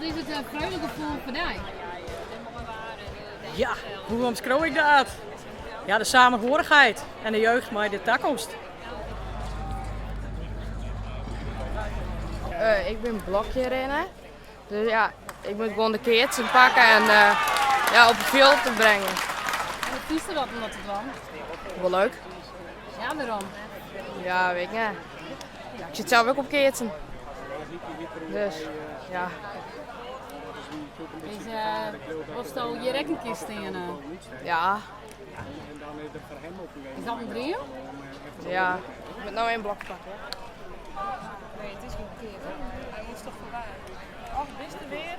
is it Freulegefoel foar dy? Ja, hoe omskriuw ik dat? Ja, de samenhorigheid en de jeugd mei de takomst. Ik bin blokjerinner. Dus ja, ik moat gewoan de keatsen pakke en ja, op it fjild te brengen. En hoe fynst dat om dat te dwaan? Wol leuk. Ja, wêrom? Ja, weet ik net. Ja, ik sit sels ek op keatsen. Dus ja. Dus wolsto hjir ek in kear stean? Ja. Is dat in dream? Ja, ik moat no even blokje pakke. Nee, it is gjin kear. Hy moast toch foarby. Och, bist der wer?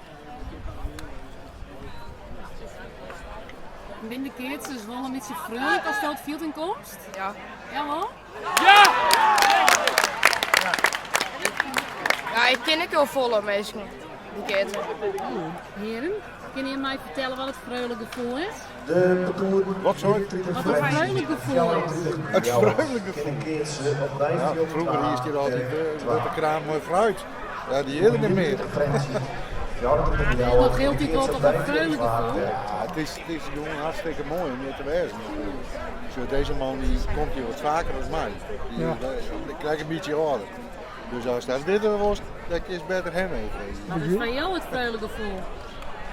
Binne de keatsers wol in bytsje freonlik asto it fjild yn komst? Ja. Jawol? Ja! Ja, ik kin ek hiel folle minsken dy't keatse. Hearen, kinne jim my fertelle wat it Freulegefoel is? De partoeren Wat sorry? Wat it Freulegefoel is? It Freulegefoel? Ja, froeger hiest hjir altyd in grutte kraam mei fruit. Ja, dy is der net mear. Mar der is noch hieltyd wol toch in Freulegefoel? Ja, it is, it is gewoan hartstikke moai om hjir te wêzen natuerlik. Sjoch, dizze man dy komt hjir wat faker as my. Dy, Ja. Ik krij in bytsje âlder. Dus ast dat witte wolst, dan kinst better him even freegje. Wat is foar jo it Freulegefoel?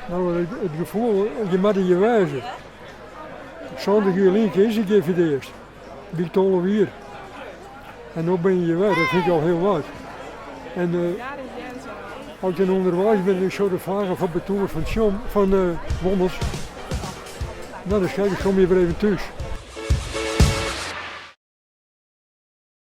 No, it gefoel, je moatte hjir wêze. 70 jier lyn is ik hjir foar it earst. Wie ik 12 jier. En no bin je hjir wer, dat fyn ik al hiel wat. En uh, as ik dan ûnderweis bin en ik sjoch de flagge fan partoer fan Tsjom, fan uh, Wommels, no dan skrik ik, kom je wer even thús.